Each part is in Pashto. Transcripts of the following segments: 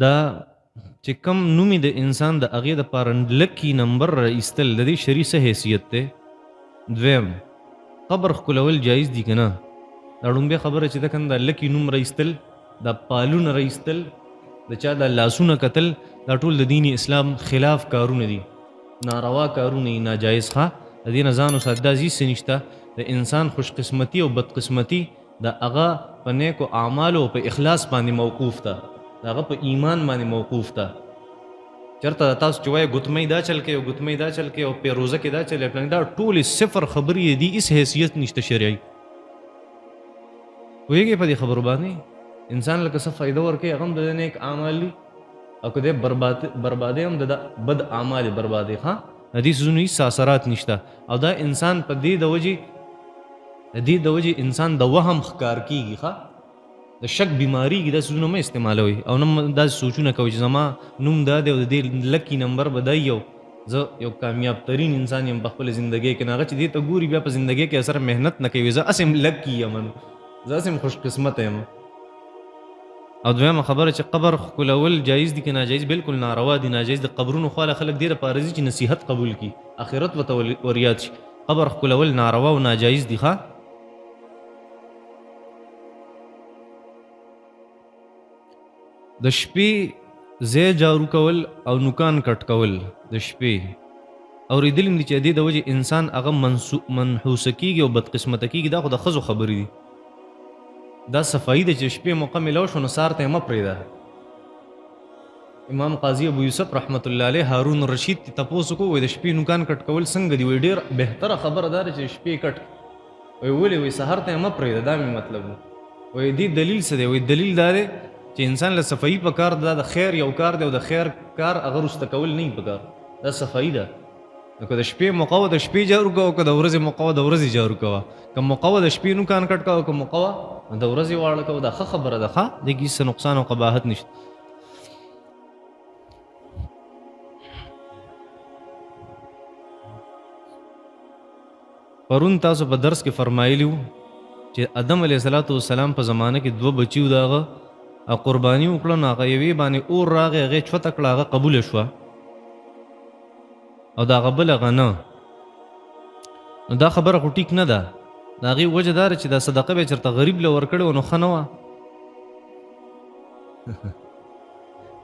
دا چې کم نومي د انسان د هغې دپاره لکي نمبر را ایستل د دې شرعي څه حیثیت دی؟ دویم، قبر ښکلول جایز دي که نه؟ دا ړومبۍ خبره چې ده که نه، دا لکي نوم را ایستل، دا پالونه را ایستل، د چا دا لاسونه کتل، دا ټول د دین اسلام خلاف کارونه دي، ناروا کارونه دي، ناجایز. ښه، د دې نه ځان وساته، داسې هېڅ څه نشته. د انسان خوشقسمتي او بدقسمتي د هغه په نیکو اعمالو او په اخلاص باندې موقوف ده، د هغه په ایمان باندې موقوف ده. چېرته تاسو چې وایې ګوتمۍ دا چل کوي او ګوتمۍ دا چل کوي او پیروزه کې دا چل کوي، دا ټولې صفر خبرې دي، هېڅ حیثیت نشته شرعي. پوهېږئ په دې خبرو باندې؟ انسان لکه څه فایده ورکوي هغه هم د ده نیک اعمال دي، او که دی بربادی هم د ده بد اعمال یې بربادي. ښه، د دې څیزونو هېڅ اثرات نشته. او دا انسان په دې د وجې، د دې د وجې انسان د وهم ښکار کېږي. ښه، د شک بیماریږي. دا څیزونه مه استعمالوئ او نه داسې سوچونه کوئ چې زما نوم دا دی او د دې لکي نمبر به دی یو زه یو کامیاب ترین انسان یم په خپله زندګۍ کې. نه، هغه چې دې ته ګوري بیا په زندګۍ کې سره محنت نه کوي، زه هسې هم لکي یم، زه هسې هم خوشقسمته یم. او دویمه خبره چې قبر ښکلول جایز دي که ناجایز؟ بالکل ناروا دي، ناجایز. د قبرونو خواله خلک دې لپاره ځي چې نصیحت قبول کړي، آخرت ورته وریاد شي. قبر ښکلول ناروا او ناجایز دي. ښه، د شپې ځای جارو کول او نوکان کټ کول د شپې، اورېدلي مې دي چې د دې د وجې انسان هغه منحوسه کېږي او بدقسمته کېږي. دا خو د ښځو خبرې دي. دا صفایي ده چې شپې موقع میلاو شو نو سهار ته یې مه پرېږده. امام قاضي ابو یوسف رحمت الله علیه هارون الرشید ته تپوس وکړو، وایي د شپې نوکان کټ کول څنګه دي؟ وایي ډېر بهتره خبره دا ده چې شپې کټ. وایي ولې؟ وایي سهار ته یې مه پرېږده. دا مې مطلب و. وایي دې دلیل څه دی؟ وایي دلیل دا دی چې انسان له صفایي په کار ده، دا د خیر یو کار دی او د خیر کار هغه وروسته کول نه وي په کار، دا صفایي ده. نو که د شپې موقع وه د شپې جارو کوه، که د ورځې موقع وه د ورځې جارو کوه، که موقع وه د شپې نوکان کټ کوه، که موقع وه د ورځې واړه کوه. دا ښه خبره ده. ښه، دې کې هېڅ نقصان او قباحت نشته. پرون تاسو په درس کې فرمایلی وو چې آدم علیه السلام په زمانه کې دوه بچي وو د هغه، او قرباني وکړه، نو هغه یوې باندې اور راغی، هغې چوته کړه، هغه قبوله شوه، او د هغه بل هغه نه. نو دا خبره خو ټیک نه ده. د هغې وجه دا ده چې دا صدقه به یې چېرته غریب له ورکړې وه نو ښه نه وه.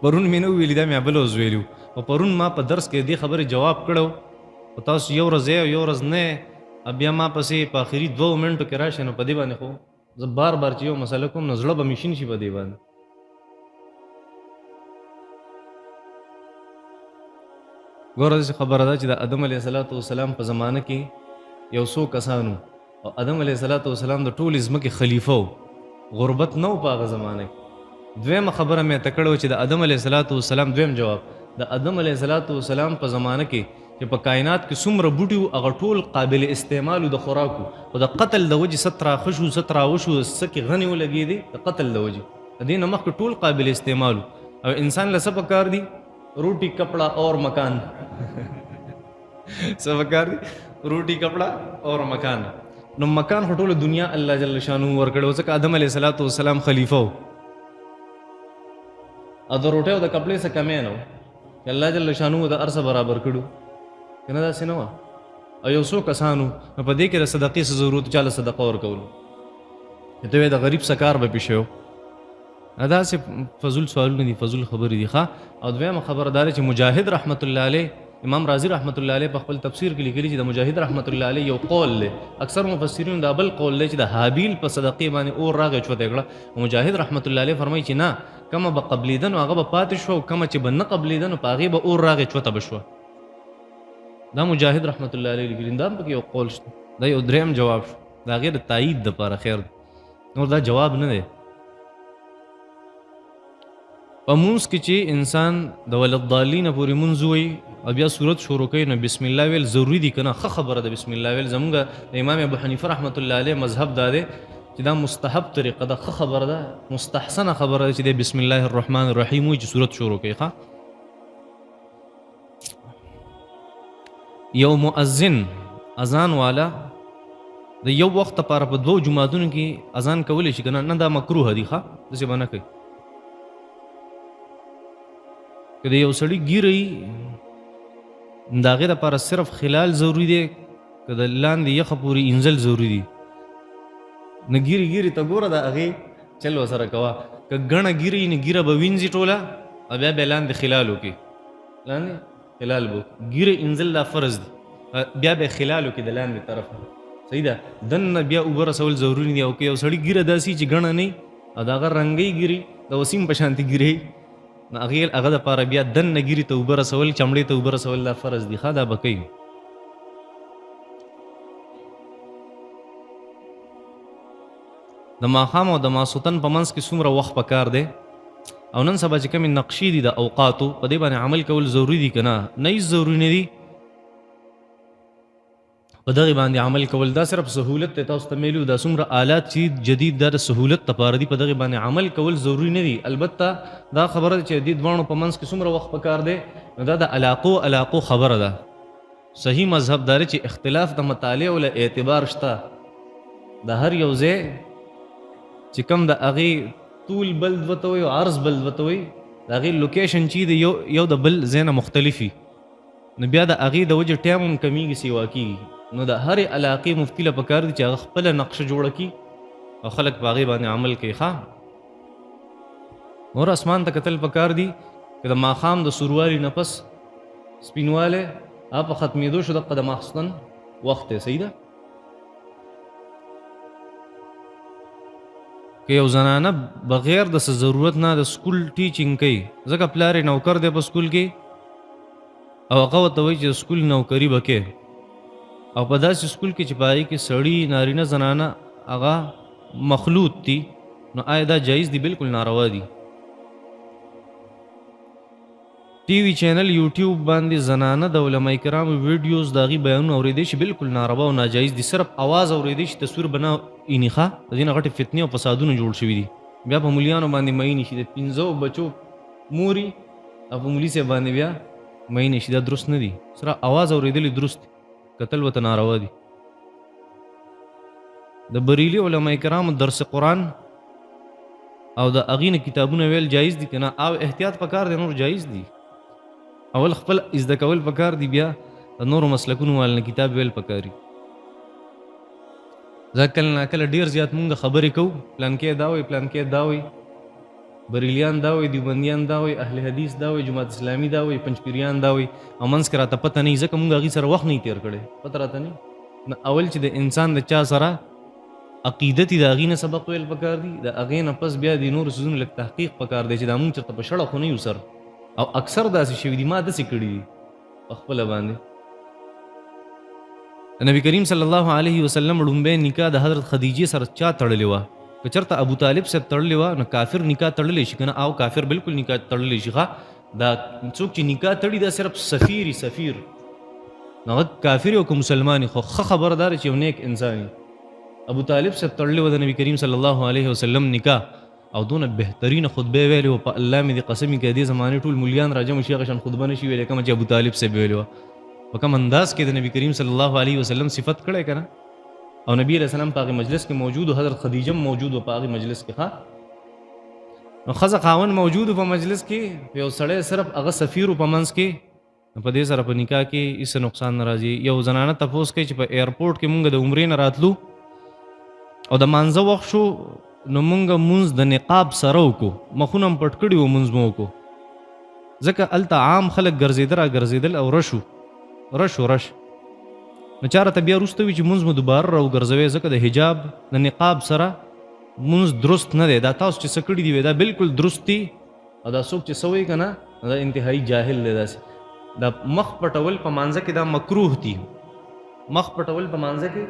پرون مې نه وویلي، دا مې بله ورځ ویلي وو. او پرون ما په درس کې د دې خبرې جواب کړی و، خو تاسو یو ورځ یې او یو ورځ نه یې، او بیا ما پسې په آخري دوو منټو کې راشئ، نو په دې باندې خو زه بار بار چې یو مسله کوم نو زړه به مې شین شي په دې باندې. ګوره داسې خبره ده چې د آدم علیه السلام په زمانه کې یو څو کسانو، او آدم علیه السلام د ټولې ځمکې خلیفه و، غربت نه و په هغه زمانه کې. دویمه خبره مې ته کړې وه چې د آدم علیه السلام دویم جواب، د آدم علیه السلام په زمانه کې چې په کائنات کې څومره بوټي وو هغه ټول قابل استعمال وو د خوراک وو، خو د قتل د وجې څه تراخه شو، څه تراوه شو، څه کې غنې ولګېدې د قتل د وجې، د دې نه مخکې ټول قابل استعمال وو. او انسان له څه پکار دي؟ روټي، کپڑا اور مکان. څه پکار دي؟ روټي، کپڑا اور مکان. نو مکان خو ټوله دنیا الله جل شانه ورکړی و، ځکه آدم علیه السلام خلیفه و، او د روټۍ او د کپړې څه کمی نه و چې الله جل شانه د هر څه برابر کړو، که نه داسې نه وه. او یو څو کسانو نو په دې کې د صدقې څه ضرورت، چا له صدقه ورکولو چې ته وایې د غریب څه کار به پې شوی. داسې فضول سوالونه دي، فضول خبرې دي. ښه، او دویمه خبره دا ده چې مجاهد رحمت الله علیه، امام رازي رحمت الله علیه په خپل تفسیر کې لیکلي چې د مجاهد رحمت الله علیه یو قول دی، اکثر مفسرین دا بل قول دی چې د هابیل په صدقې باندې اور راغی چوته کړه. مجاهد رحمت الله علیه فرمایي چې نه، کومه به قبلېده نو هغه به پاتې شوه، او کومه چې به نه قبلېده نو په هغې به اور راغی چوته به شوه. دا مجاهد رحمت الله علیه لیکلي، دا هم پکې یو قول شته. دا یو دریم جواب شو د هغې د تایید دپاره. خیر دی، نور دا جواب نه دی. په مونځ کې چې انسان د وللضالین پورې مونځ ووایي او بیا سورت شروع کوي نو بسم الله ویل ضروري دي که نه؟ ښه خبره ده بسم الله ویل. زمونږ د امام ابو حنیفه رحمت الله علیه مذهب دا دی چې دا مستحب طریقه ده، ښه خبره ده، مستحسنه خبره ده چې دی بسم الله الرحمن الرحیم وایي چې سورت شروع کوي. ښه، یو مؤذن اذان والا د یو وخت لپاره په دوو جوماتونو کې اذان کولی شي که نه؟ نه، دا مکروه دي. ښه، داسې به نه کوي. که د یو سړي ږیره وي د هغې دپاره صرف خلال ضروري دی، که د لاندې یخه پورې اینځل ضروري دي؟ نو ږیرې ږیرې ته ګوره، د هغې چل ورسره کوه. که ګڼه ږیره وي نو ږیره به وینځي ټوله او بیا به لاندې خلال وکړي، لاندې خلال به وکړي. ږیرې اینځل دا فرض دي، بیا به خلال وکړي د لاندې طرفه، صحیح ده. دننه بیا اوبه رسول ضروري نه دي. او که یو سړي ږیره داسې چې ګڼه نه او د هغه رنګۍ ږیري د وسیم په شانتې ږیرې، نو هغې هغه دپاره بیا دننه ږیرې ته اوبه رسول، چمړې ته اوبه رسول دا فرض دي. ښه، دا به کوي. د ماښام او د ماسوتن په منځ کې څومره وخت پکار دی؟ او نن سبا چې کومې نقشې دي د اوقاتو، په دې باندې عمل کول ضروري دي که نه؟ نه، هېڅ ضروري نه دي په دغې باندې عمل کول. دا صرف سهولت دی، تاسو ته ویلي دا څومره آلات چې جدید دا د سهولت لپاره دي، په دغې باندې عمل کول ضروري نه دي. البته دا خبره ده چې دې دواړو په منځ کې څومره وخت پکار دی، نو دا د علاقو علاقو خبره ده. صحیح مذهب دا دی چې اختلاف د مطالعو له اعتبار شته، د هر یو ځای چې کوم د هغې طول بل ورته وایي او عرض بل ورته وایي، د هغې location چې دی یو د بل ځای نه مختلف وي، نو بیا د هغې د وجې ټایم هم کمیږي، سیوا کیږي. نو د هرې علاقې مفتي له پکار دي چې هغه خپله نقشه جوړه کړي او خلک په هغې باندې عمل کوي. ښه، نور اسمان ته کتل پکار دي که د ماښام د سوروالي نه پس سپینوالی هغه په ختمېدو شو، دقه د ماخستن وخت دی. صحیح ده. که یو زنانه بغیر د څه ضرورت نه د school teaching کوي، ځکه پلار یې نوکر دی په school کې او هغه ورته وایي چې school نوکري به کوې، او په داسې school کې چې په هغې کې سړي نارینه زنانه هغه مخلوط دي، نو آیا دا جایز دي؟ بالکل ناروا دي. TV channel YouTube باندې زنانه د علماء کرامو videos د هغې بیانونه اورېدی شي، بالکل ناروا او ناجایز دي. صرف اواز اورېدی شي، تصویر به نه ایني. ښه، د دې نه غټې فتنې او فسادونه جوړ شوي دي. بیا په ملیانو باندې مئینې شي، د پنځو بچو موري او په مولي صاحب باندې بیا مئینې شي، دا درست نه دي. سره اواز اورېدلی درست دي، کتل ورته ناروا دي. د بریلي علماء کرامو درس قرآن او د هغې نه کتابونه ویل جایز دي که نه؟ او احتیاط پکار دی، نور جایز دي. اول خپل زده کول پکار دي، بیا د نورو مسلکونو والا نه کتاب ویل پکار دي. ځکه کله ناکله ډېر زیات مونږ خبرې کوو، پلانکی دا وایي، پلانکی دا وایي، بریلیان دا وایي، دیوبندیان دا وایي، اهل حدیث دا وایي، جماعت اسلامي دا وایي، پنجپیریان دا وایي، او منځ کې راته پته نه وي، ځکه مونږ هغې سره وخت نه وي تېر کړی، پته راته نه وي. نو اول چې د انسان د چا سره عقیدت د هغې نه سبق ویل پکار دي، د هغې نه پس بیا د نورو څیزونو لږ تحقیق پکار دی چې دا مونږ چېرته په شړه خو نه یو سر. او اکثر داسې شوي دي، ما داسې کړي دي په خپله باندې. نبی کریم صلی الله علیه وسلم ړومبی نکاح د حضرت خدیجې سره چا تړلې وه؟ که چېرته ابو طالب صاحب تړلې وه نو کافر نکاح تړلی شي که نه؟ او کافر بالکل نکاح تړلی شي. ښه، دا څوک چې نکاح تړي دا صرف سفیر سفیر، نو هغه کافر او که مسلمان، خو ښه خبره دا ده چې یو نیک انسان وي. ابو طالب صاحب تړلې وه د نبی کریم صلی الله علیه وسلم نکاح، او دونه بهترینه خطبه یې ویلې وه. په الله مې دې قسم وي که دې زمانې ټول ملیان راجمع شي هغه شان خطبه نه شي ویلی کومه چې ابو طالب صاحب ویلې وه. په کوم انداز کې د نبی کریم صلی الله علیه وسلم صفت کړی که نه؟ او نبی علیه السلام په هغې مجلس کې موجود و، حضرت خدیجه هم موجود و په هغې مجلس کې. ښه، نو ښځه خاوند موجود و په مجلس کې، یو سړی صرف هغه سفیر و په منځ کې، نو په دې سره په نکاح کې هېڅ نقصان نه راځي. یو زنانه تپوس کوي چې په airport کې مونږ د عمرې نه راتلو او د مانځه وخت شو، نو مونږ مونځ د نقاب سره وکړو، مخونه هم پټ کړي وو، مونځ مو وکړو، ځکه هلته عام خلک ګرځېده را ګرځېدل او رش و، رش و رش. نو چا راته بیا وروسته وي چې مونځ مو دوباره راوګرځوئ، ځکه د حجاب د نقاب سره مونځ درست نه دی. دا تاسو چې څه کړي دي دا بالکل درست دي، او دا څوک چې څه وایي که نه دا انتهایي جاهل دی. داسې دا مخ پټول په مانځه کې دا مکروه دي، مخ پټول په مانځه کې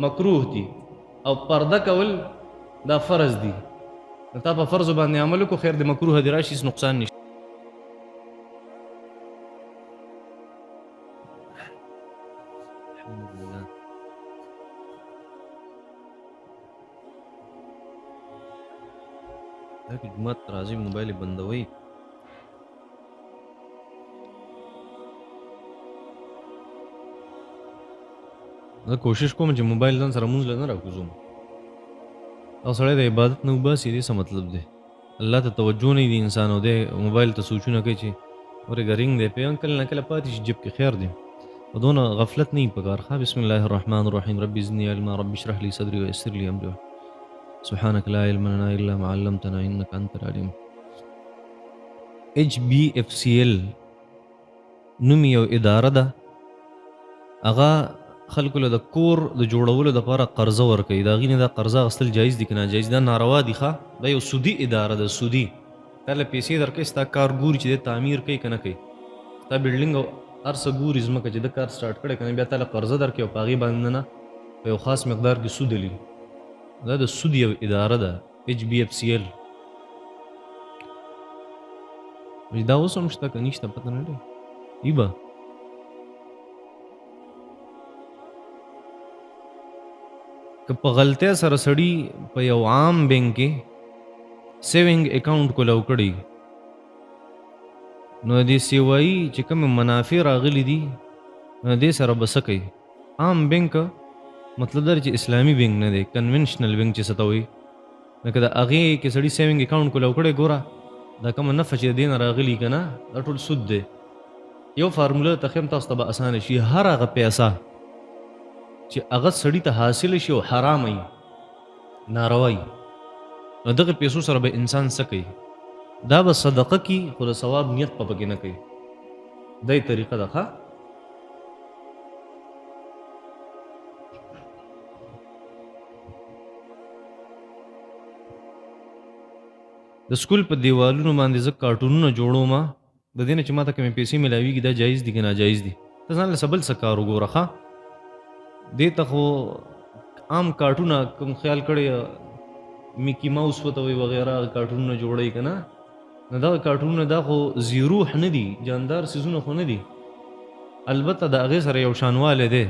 مکروه دي، او پرده کول دا فرض دي. نو تا په فرض باندې عمل وکړو، خیر د مکروه دې راشي، هېڅ نقصان نشته. دا که جومات ته راځئ موبایل یې بندوئ. زه کوشش کوم چې موبایل ځان سره مونځ له نه راکوزوم. او سړی د عبادت نه وباسي، دې څه مطلب دی؟ الله ته توجه نه دی انسان، او دی موبایل ته سوچونه کوي چې ورګه رینګ دی پې کله نه کله پاتې شي جیب کې، خیر دی، خو دونه غفلت نه وي پکار. ښه، بسم الله الرحمن الرحیم، ربي زدني علما، ربي اشرح لي صدري ويسر لي امري، سبحانك لا علم لنا الا ما علمتنا انك انت العليم. ایچ بي اف سی ال نومي یو اداره ده، هغه خلکو له د کور د جوړولو دپاره قرضه ورکوي. د هغې نه دا قرضه اخیستل جایز دي که ناجایز؟ دا ناروا دي. ښه، دا یو سودي اداره ده، سودي تا له پیسې درکوي، ستا کار ګوري چې دی تعمیر کوي که نه کوي، ستا بلډینګ او هر څه ګوري، ځمکه چې ده کار سټارټ کړی که نه، بیا تا له قرضه درکوي او په هغې باندې نه په یو خاص مقدار کې سود لري. دا د سود یو اداره ده، ایچ بي اف سی ال. دا اوس هم شته که نشته پته نه لګي. ایبه که په غلطۍ سره سړي په یو عام بینک کې سیوینګ اکاونټ کولاو کړی، نو د دې سیوایي چې کومې منافع راغلي دي نو دې سره به څه کوي؟ عام بینک مطلب دا چې اسلامي بینک نه دی، کنونشنل بینک چې څه ته وایي، نو که د هغې کې سړي سیوینګ اکاونټ کولاو کړی، ګوره دا کومه نفع چې د دې نه راغلي که نه، دا ټول سود دی. یو فارموله ته ښیم تاسو ته به اسانه شي. هر هغه پیسه چې هغه سړي ته حاصل شي او حرام وي، ناروا وي، نو دغه پیسو سره به انسان څه کوي؟ دا به صدقه کی، خو د ثواب نیت په پکې نه کوي. دا یې طریقه ده. ښه، د سکول په دیوالونو باندې زه کارټونونه جوړوم، د دې نه چې ماته کومې پیسې میلاویږي دا جایز دي که ناجایز دي؟ ته ځان له څه بل څه کار وګوره. ښه، دې ته خو عام کارټونه کوم خیال کړی میکی ماوس ورته وایي وغیره، هغه کارټونونه جوړوي که نه، نو دغه کارټونونه دا خو ذیروح نه دي، جاندار څیزونه خو نه دي، البته د هغې سره یو شانوالی دی.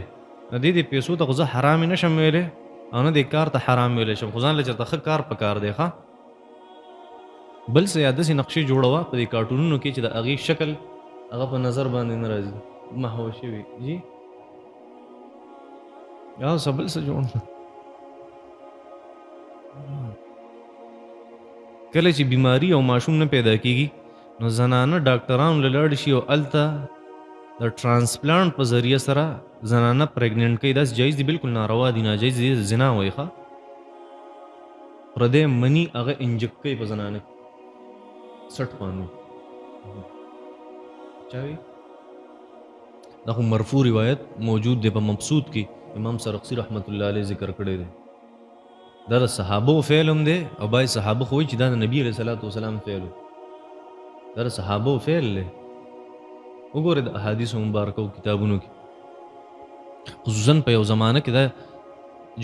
نو دې پیسو ته خو زه حرام نه شم ویلی او نه دې کار ته حرام ویلی شم، خو ځان له چېرته ښه کار په کار دی. ښه، بل څه یا داسې نقشې جوړوه په دې کارټونونو کې چې د هغې شکل هغه په نظر باندې نه راځي، محو شوي جي. یا څه بل څه جوړ. کله چې بیماری او ماشوم نه پیدا کیږي نو زنانه ډاکټرانو له لاړ شي او هلته د ترانسپلانټ په ذریعه سره زنانه پریګننټ کوي. داسې جایز دي؟ بالکل ناروا دي، ناجایز دي، زنا وایي. ښه، پردی مني هغه انجکټ کوي په زنانه کې، سټ باندې چا وي. دا خو مرفوع روایت موجود دی په مبسوط کې، امام سرخسي رحمت الله علیه ذکر کړی دی. دا د صحابو فعل هم دی، او بعضې صحابه خو وایي چې دا د نبي علیه الصلاة والسلام فعل و، دا د صحابو فعل دی. وګورئ د احادیثو مبارکو کتابونو کې، خصوصا په یو زمانه کې دا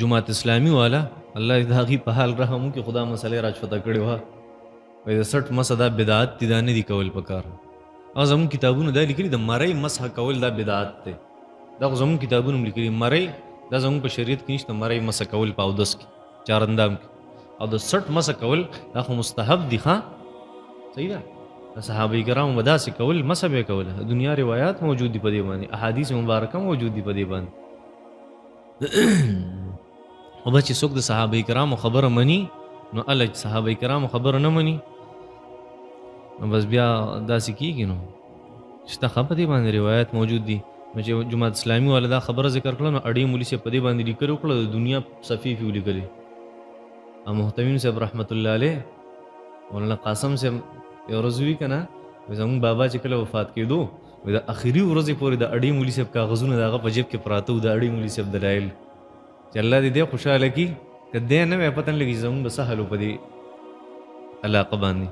جماعت اسلامي والا، الله دې د هغوی په حال رحم وکړي، خو دا مسئله یې راچپته کړې وه، وایي د سټ مسه دا بدعت دی، دا نه دي کول پکار. او زموږ کتابونو دا لیکلي د مرۍ مسح کول دا بدعت دی، دا خو زموږ کتابونو هم لیکلي مرۍ، دا زموږ په شریعت کې نشته مرۍ مسح کول په اودس کې چارندام کې، او د سټ مسح کول دا خو مستحب دی. ښه، صحیح ده، د صحابه کرامو به داسې کول، مسح به یې کوله. د دنیا روایات موجود دي په دې باندې، احادیث مبارکه موجود دي په دې باندې. خو بس چې څوک د صحابه کرامو خبره مني نو هله، چې صحابه کرامو خبره نه مني نو بس بیا داسې کېږي. نو شته ښه په دې باندې روایت موجود دي. نو چې جماعت اسلامي والا دا خبره ذکر کړه نو اړې مولوي صاحب په دې باندې لیکل وکړه، د دنیا صفحې پې ولیکلې. او محتمیم صاحب رحمت الله علیه، مولانا قاسم صاحب یو ورځ وي که نه، زموږ بابا چې کله وفات کېدو د اخري ورځې پورې د اړې مولوي صاحب کاغذونه د هغه په جیب کې پراته وو، د اړې مولوي صاحب دلایل چې الله دې دی خوشحاله کړي، که دی نه وای پته نه لګي چې زموږ به څه حال و په دې علاقه باندې.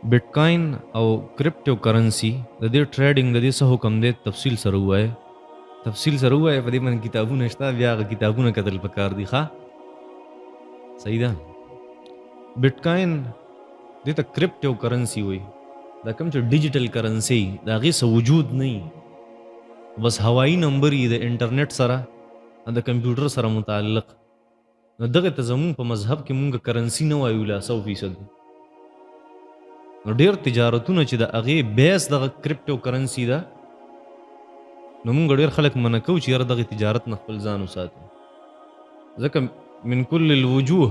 بټکاین او کریپټو کرنسي د دې ټریډینګ د دې څه حکم دی تفصیل سره ووایه، تفصیل سره ووایه. په دې باندې کتابونه شته، بیا هغه کتابونه کتل پکار دي. ښه، صحیح ده. بټکاین دې ته کریپټو کرنسي وایي، دا کوم چې ډیجیټل کرنسي د هغې څه وجود نه وي، بس هوایي نمبر یې د انټرنیټ سره د کمپیوټر سره متعلق. نو دغه ته زموږ په مذهب کې مونږ کرنسي نه وایو لا 100%. نو ډېر تجارتونه چې د هغې بیس دغه کریپټو کرنسي ده، نو مونږ ډېر خلک منع کوو چې یاره دغه تجارت نه خپل ځان وساتو، ځکه من کل الوجوه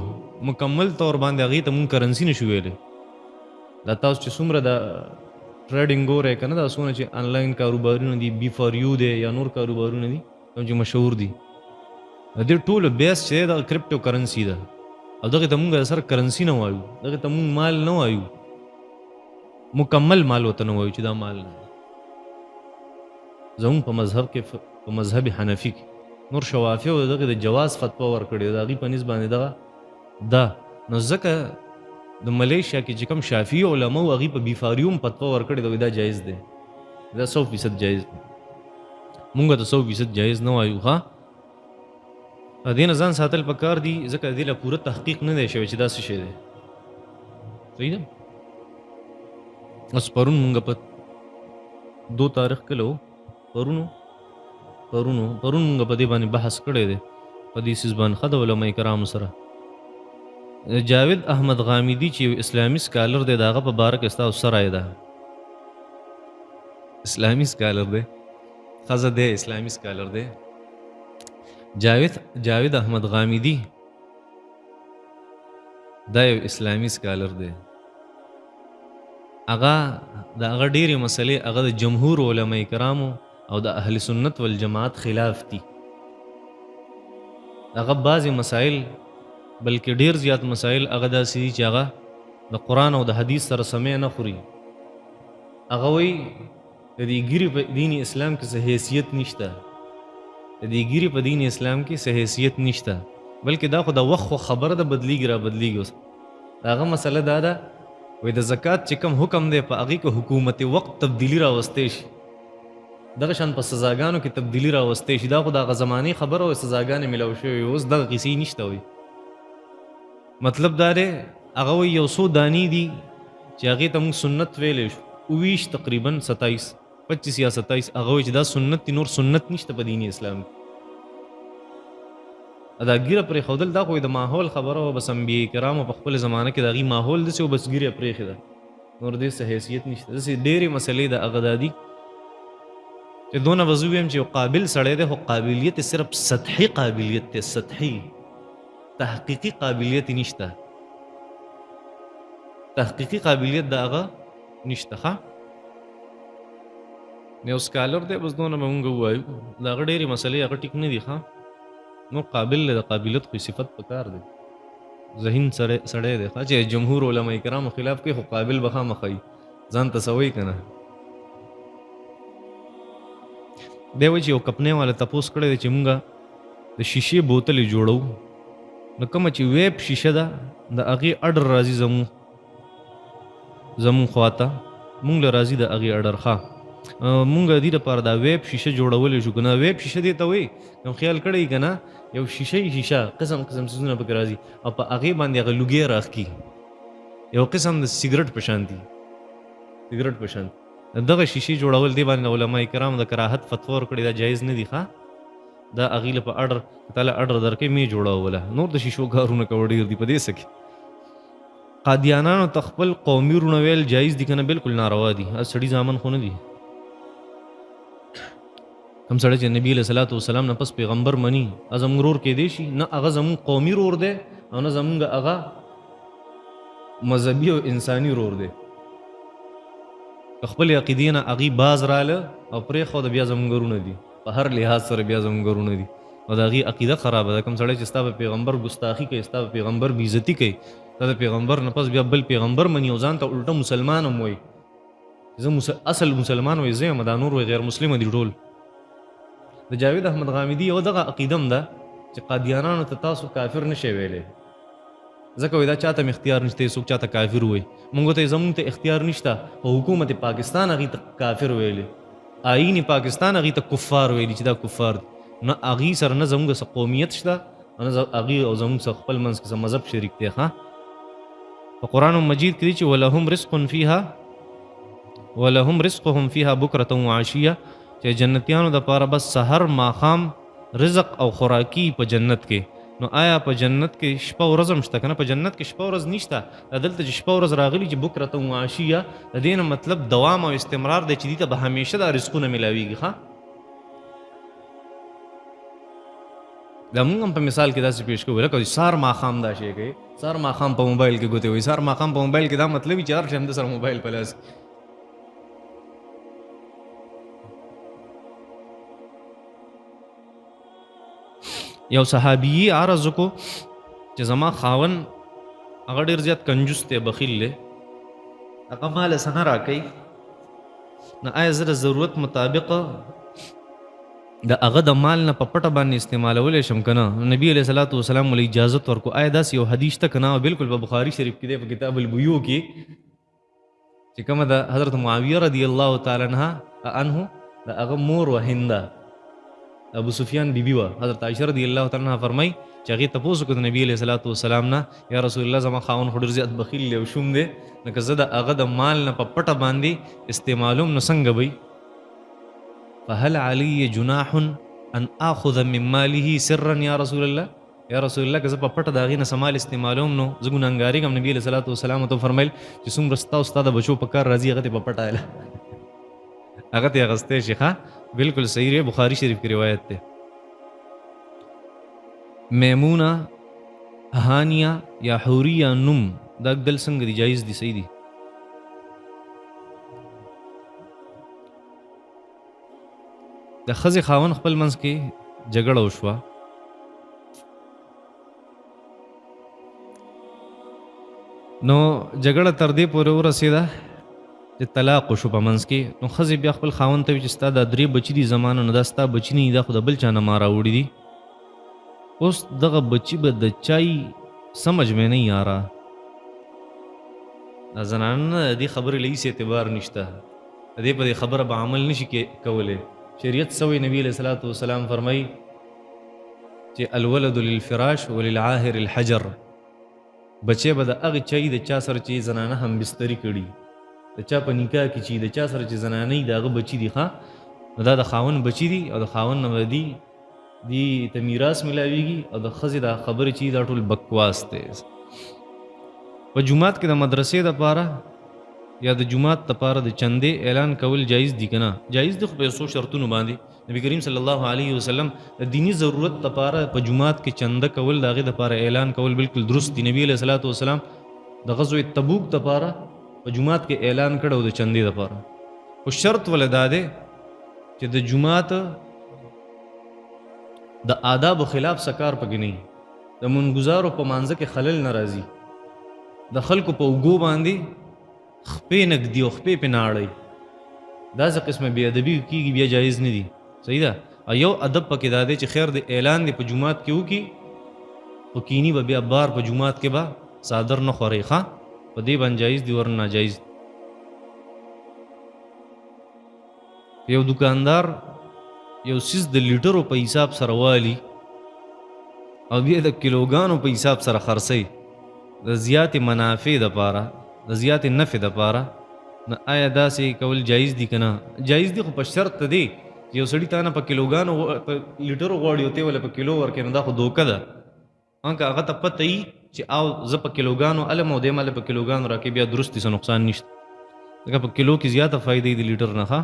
مکمل طور باندې هغې ته مونږ کرنسي نشو ویلی. دا تاسو چې څومره د trading ګورئ که نه، دا څونه چې انلاین کاروبارونه دي، بي فار یو دی یا نور کاروبارونه دي کوم چې مشهور دي، د دې ټولو base چې دی دغه crypto currency ده. او دغې ته مونږ سره currency نه وایو، دغې ته مونږ مال نه وایو، مکمل مال ورته نه وایو چې دا مال نه. زمونږ په مذهب کې، په مذهب حنفي کې نور شوافع او دغې د جواز فتوا ورکړې ده، د هغې په نسبت باندې دغه ده. نو ځکه د ملیشیا کې چې کوم شافعي علما وو هغوی په بیفاریوم فتوا ورکړې ده، وایي دا جایز دی، دا 100% جایز دی. مونږ ته 100% جایز نه وایو. ښه، دې نه ځان ساتل پکار دي، ځکه دې له پوره تحقیق نه دی شوی چې دا څه شی دی. صحیح ده. اوس پرون مونږ په 2 تاریخ کله و، پرون مونږ په دې باندې بحث کړی دی، په دې څیز باندې ښه د علما کرامو سره. جاوید احمد غامدي چې یو اسلامي scholar دی، د هغه په باره کې ستاسو څه رایه ده؟ اسلامي scholar دی، ښځه دی، اسلامي scholar دی، جاوید احمد غامدي دا یو اسلامي scholar دی. هغه د هغه ډېرې مسلې هغه د جمهور علما کرامو او د اهل سنت والجماعت خلاف دي. هغه بعضې مسایل، بلکې ډېر زیات مسایل هغه داسې دي چې هغه د قرآن او د حدیث سره سمې نه خوري. هغه وایي د دې ږیرې په دین اسلام کې څه حیثیت نشته، د دې ږیرې په دین اسلام کې څه حیثیت نشته، بلکې دا خو د وخت خو خبره ده، بدلیږي را بدلیږي. اوس د هغه مسله دا ده، وایي د زکات چې کوم حکم دی په هغې کې حکومت وخت تبدیلي راوستی شي، دغه شان په سزاګانو کې تبدیلي راوستی شي. دا خو د هغه زمانې خبره وه، سزاګانې میلاو شوې، اوس دغه قیصې نشته. وایي مطلب دا دی، هغه وایي یو څو دانې دي چې هغې ته موږ سنت ویلی شو، 29 تقریبا 27 25 یا 27، هغه وایي چې دا سنت دي، نور سنت نشته په دین اسلام کې. دا ږیره پرېښودل دا خو د ماحول خبره وه، بس انبیاء کرامو په خپله زمانه کې د هغې ماحول داسې و، بس ږیره یې پرېښې ده، نور دې څه حیثیت نشته. داسې ډېرې مسلې د هغه دا دي چې دونه به زه ووایم چې یو قابل سړی دی، خو قابلیت یې صرف سطحي قابلیت دی، سطحي، تحقیقي قابلیت یې نشته، تحقیقي قابلیت د هغه نشته. ښه، یو scholar دی، بس دونه به مونږ ووایو. د هغه ډېرې مسلې هغه ټیک نه دي. ښه، نو قابل دی، د قابلیت خو صفت پکار دی، ذهین سړی دی. ښه، چې جمهور علما کرامو خلاف کوي خو قابل به خامخا وي، ځان ته څه وایي که نه. دی وایي چې یو کپنۍ والا تپوس کړی دی چې مونږ د شیشې بوتلې جوړوو، نو کومه چې vape شیشه ده د هغې order راځي زموږ خواته، مونږ له راځي د هغې order. ښه، مونږ دې دپاره دا vape شیشه جوړولی شو که نه؟ vape شیشه دې ته وایي، کوم خیال کړی که نه، یو شیشه یي شیشه قسم قسم څیزونه پکې راځي او په هغې باندې هغه لوګی راښکي، یو قسم د سیګرټ په شان دي، سیګرټ په شان دغه شیشې جوړول دې باندې علما کرام د کراهت فتوا ورکړې، دا جایز نه دي. ښه، دا هغې له په order که تا له order درکوي مې جوړوله، نور د شیشو کارونه کوه ډېر دي په دې څه کې. قادیانانو ته خپل قومي وروڼه ویل جایز دي که نه؟ بالکل ناروا دي، سړي زامن خو نه دي. کوم سړی چې نبي علیه الصلاة والسلام نه پس پیغمبر مني، هغه زموږ ورور کېدی شي؟ نه هغه زموږ قومي ورور دی او نه زموږ هغه مذهبي او انساني ورور دی. که خپلې عقیدې نه هغوی باز راله او پرېښوده، بیا زموږ وروڼه دي، په هر لحاظ سره بیا زموږ وروڼه دي. او د هغې عقیده خرابه ده. کوم سړی چې ستا په پیغمبر ګستاخي کوي، ستا په پیغمبر بېعزتي کوي، ستا د پیغمبر نه پس بیا بل پیغمبر مني او ځان ته الټه مسلمان هم وایي، زه اصل مسلمان وایي زه یم، دا نور وایي غیر مسلم دي ټول. د جاوید احمد غامدي یوه دغه عقیده هم ده چې قادیانانو ته تاسو کافر نه شئ ویلی، ځکه وایي دا چاته هم اختیار نشته څوک چاته کافر وایي. مونږ ته زمونږ ته اختیار نشته، خو حکومت پاکستان هغې ته کافر ویلی، آیین پاکستان هغې ته کفار ویلي چې دا کفار دي. نه هغې سره نه زمونږ څه قومیت شته او نه هغې او زمونږ څه خپل منځ کې څه مذهب شریک دی. ښه، په قرآن مجید کې دي چې ولهم رزق فیها ولهم رزقهم فیها بکرة وعشیه، چې جنتیانو دپاره بس سحر ماښام رزق او خوراکي په جنت کې. نو آیا په جنت کې شپه ورځ هم شته که نه؟ په جنت کې شپه ورځ نشته. دا دلته چې شپه ورځ راغلي چې بکرة وعشیه، د دې نه مطلب دوام او استمرار دی چې دې ته به همیشه دا رزقونه میلاویږي. ښه، د دا موږ هم په مثال کې داسې پیش کوو لکه سار ماښام دا شی کوي، سار ماښام په موبایل کې ګوتې وهي، سار ماښام په موبایل کې، دا مطلب وي چې هر ټایم د سره موبایل په لاس. یو صحابي عرض وکړو چې زما خاون هغه ډېر زیات کنجوس دی، بخیل دی، هغه مال څه نه راکوي، نو آیا زه د ضرورت مطابق د هغه د مال نه په پټه باندې استعمالولی شم که نه؟ نبی علیه الصلاة والسلام له اجازت ورکړو. آیا داسې یو حدیث شته که نه؟ بالکل په بخاري شریف کې دی، په کتاب البیوع کې چې کومه د حضرت معاویه رضی الله تعالی عنه د هغه مور وه هنده، ابو سفیان بیبي وه. حضرت عایشه رضی الله تعالی عنها فرمایي چې هغې تپوس وکړو د نبي علیه الصلاة والسلام نه، یا رسول الله زما خاوند خو ډېر زیات بخیل دی او شوم دی، نو که زه د هغه د مال نه په پټه باندې استعمالوم نو څنګه به وي؟ فهل علی جناح ان آخذ من ماله سرا یا رسول الله؟ یا رسول الله که زه په پټه د هغې نه څه مال استعمالوم نو زه ګناهګارېږم. نبي علیه الصلاة والسلام ورته وفرمیل چې څومره ستا او ستا د بچو په کار راځي هغه ترې په پټه اله، هغه ترې اخیستی شي. ښه بالکل صحیح دی، بخاري شریف کې روایت دی. میمونه، هانیه یا حوریه نوم دا ږدل څنګه دي؟ جایز دي، صحیح دي. د ښځې خاوند خپل منځ کې جګړه وشوه، نو جګړه تر دې پورې ورسېده چې طلاق وشو په منځ کې. نو ښځې بیا خپل خاوند ته وویل چې ستا دا درې بچي دي زما نه، نو دا ستا بچي نه دي، دا خو د بل چا نه ما راوړي دي. اوس دغه بچي به د چای سمجھ مې نه یاره. دا زنانه نه د دې خبرې له هېڅ اعتبار نشته، د دې په دې خبره به عمل نشي کولی. شریعت څه وایي؟ نبی علیه الصلاة والسلام فرمایي چې الولد للفراش وللعاهر الحجر. بچی به د هغې چای د چا سره چې زنانه هم بستري کړي، د چا په نکاح کې چې د چا سره چې زنانه وي د هغه بچي دي. ښه نو دا د خاوند بچي دي او د خاوند نه به دي ته میراث ملاویږي، او د ښځې دا خبرې چې دا ټول بکواس دی. په جومات کې د مدرسې دپاره یا د جومات دپاره د چندې اعلان کول جایز دي که نه؟ جایز دي، خو په یو څو شرطونو باندې. نبی کریم صلی الله علیه وسلم د دیني ضرورت دپاره په جومات کې چنده کول، د هغې دپاره اعلان کول بالکل درست دي. نبی علیه الصلاة والسلام د غزوې تبوک دپاره په جومات کې اعلان کړی د چندې دپاره، خو شرط وله دا دی چې د جومات د آدابو خلاف څه کار پکې نه وي، د منګزارو په مانځه کې خلل نه راځي، د خلکو په اوږو باندې خپې نه ږدي او خپې پې نه اړوي، داسې قسمه بې ادبي کېږي بیا جایز نه دي. صحیح ده. او یو ادب پکې دا دی چې خیر د اعلان دی په جومات کې وکړي، خو کینی به بیا بار په جومات کې به څادر نه خوري. ښه په دې باندې جایز دي ورنه ناجایز دي. یو دکاندار یو څیز د لیټرو په حساب سره والي او بیا د کیلوګانو په حساب سره خرڅوي د زیاتې منافع دپاره، د زیاتې نفع دپاره، نو آیا داسې کول جایز دي که نه؟ جایز دي، خو په شرط دی چې یو سړي تا نه په کیلوګانو په لیټرو غواړي او ته یې ولې په کیلو ورکوې، نو دا خو دوکه ده. که هغه ته پته وي چې او زه په کیلوګانو الم او دی ماله په کیلوګانو راکوي، بیا درست دي، څه نقصان نشته، ځکه په کیلو کې زیاته فایده د لیټر نه. ښه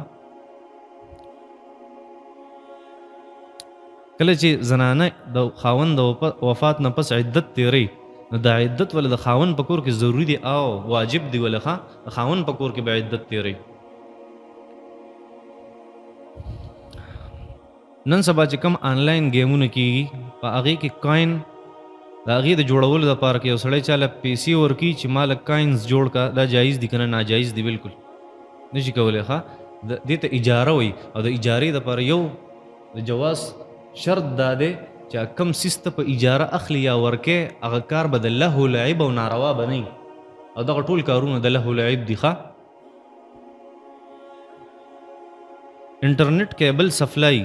کله چې زنانه د خاوند د وفات نه پس عدت تیروي، نو دا عدت ولې د خاوند په کور کې ضروري دی او واجب دی ولې؟ ښه د خاوند په کور کې به عدت تیروي. نن سبا چې کوم آنلاین ګیمونه کیږي په هغې کې کاین د هغې د جوړولو دپاره کې یو سړی چاله پیسې ورکوي چې ماله کاینز جوړ کا، دا جایز دي که نه؟ ناجایز دي، بالکل نشي کولی. ښه دې ته اجاره وایي، او د اجارې دپاره یو د جواز شرط دا دی چې کم څیز ته په اجاره اخلي یا ورکې هغه کار به د لهو لعب او ناروا به نه وي، او دغه ټول کارونه د لهو لعب دي. ښه انټرنیټ کیبل سپلای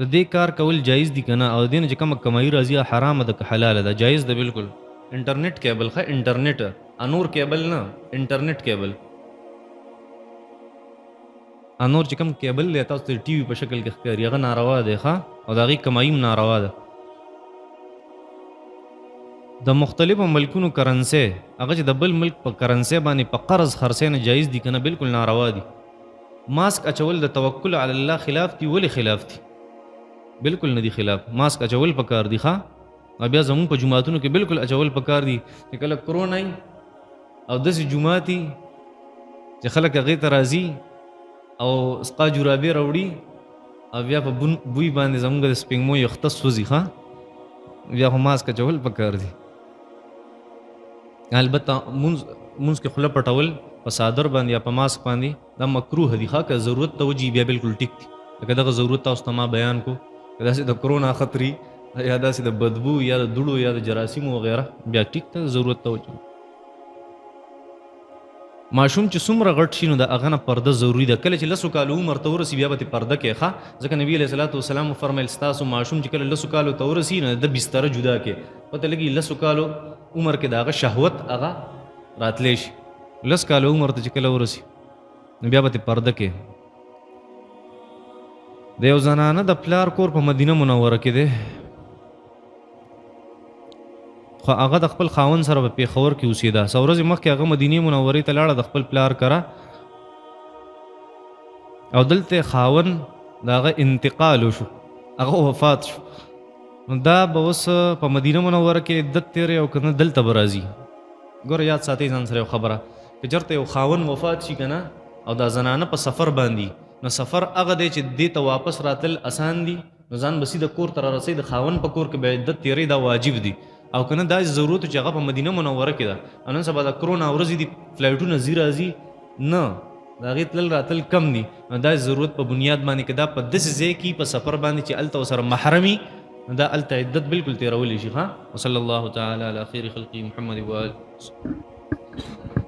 د دې کار کول جایز دي که نه؟ او د دې نه چې کومه کمایي راځي حرامه ده که حلاله ده؟ جایز ده بالکل. انټرنیټ کیبل، ښه انټرنیټ، انور کیبل نه، انټرنیټ کیبل، انور چې کوم کیبل دی تاسو ته ټي وي په شکل کې ښکاري هغه ناروا دی. ښه او د هغې کمایي هم ناروا ده. د مختلفو ملکونو کرنسي هغه چې د بل ملک په کرنسي باندې په قرض خرڅی نه جایز دي که نه؟ بالکل ناروا دي. ماسک اچول د توکل علی الله خلاف دي. ولې خلاف دي؟ بالکل نه دي خلاف. ماسک اچول پکار دي ښه. او بیا زموږ په جوماتونو کې بالکل اچول پکار دي چې کله کرونا وي او داسې جومات وي چې خلک هغې ته راځي او سقا جرابې راوړي او بیا په بوی باندې زموږ د سپېږمو یخته سوځي ښه، بیا خو ماسک اچول پکار دي. البته مونځ کې خوله پټول په څادر باندې یا په ماسک باندې دا مکروه دي ښه، که ضرورت ته وجي بیا بالکل ټیک دي. لکه دغه ضرورت تاسو ته ما بیان کو، که داسې د کرونا خطري یا داسې د بدبو یا د دوړو یا د جراثیمو وغیره بیا ټیک ته ضرورت ته وجي. ماشوم چې څومره غټ شي نو د هغه نه پرده ضروري ده. کله چې لسو کالو عمر ته ورسي بیا به ترې پرده کوې ښه، ځکه نبی علیه الصلاة والسلام وفرمیل ستاسو ماشوم چې کله لسو کالو ته ورسي نو د ده بستره جدا کړئ. پته لګي لسو کالو عمر کې د هغه شهوت هغه راتلی شي. لس کالو عمر ته چې کله ورسي نو بیا به ترې پرده کوې. د یو زنانه د پلار کور په مدینه منوره کې دی، خو هغه د خپل خاوند سره په پېښور کې اوسېده. څو ورځې مخکې هغه مدینې منورې ته لاړه د خپل پلار کره، او دلته خاوند د هغه انتقال وشو، هغه وفات شو. نو دا به اوس په مدینه منوره کې عدت تېری او که نه دلته به راځي. ګوره یاد ساتئ ځان سره یو خبره، که چېرته یو خاوند وفات شي که نه او دا زنانه په سفر باندې، نو سفر هغه دی چې دې ته واپس راتلل اسان دي، نو ځان به سیده کور ته رارسوي، د خاوند په کور کې به عدت تېری، دا واجب دي. او که نه داسې ضرورت چې هغه په مدینه منوره کې ده، او نن سبا د کرونا ورځې دي، فلایټونه ځي راځي نه، د هغې تلل راتلل کم دي، نو داسې ضرورت په بنیاد باندې که دا په داسې ځای کې په سفر باندې چې هلته ورسره محرمي، نو دا هلته عدت بالکل تېرولی شي ښه. وصلی الله تعالی علی خیر خلقه محمد وآله.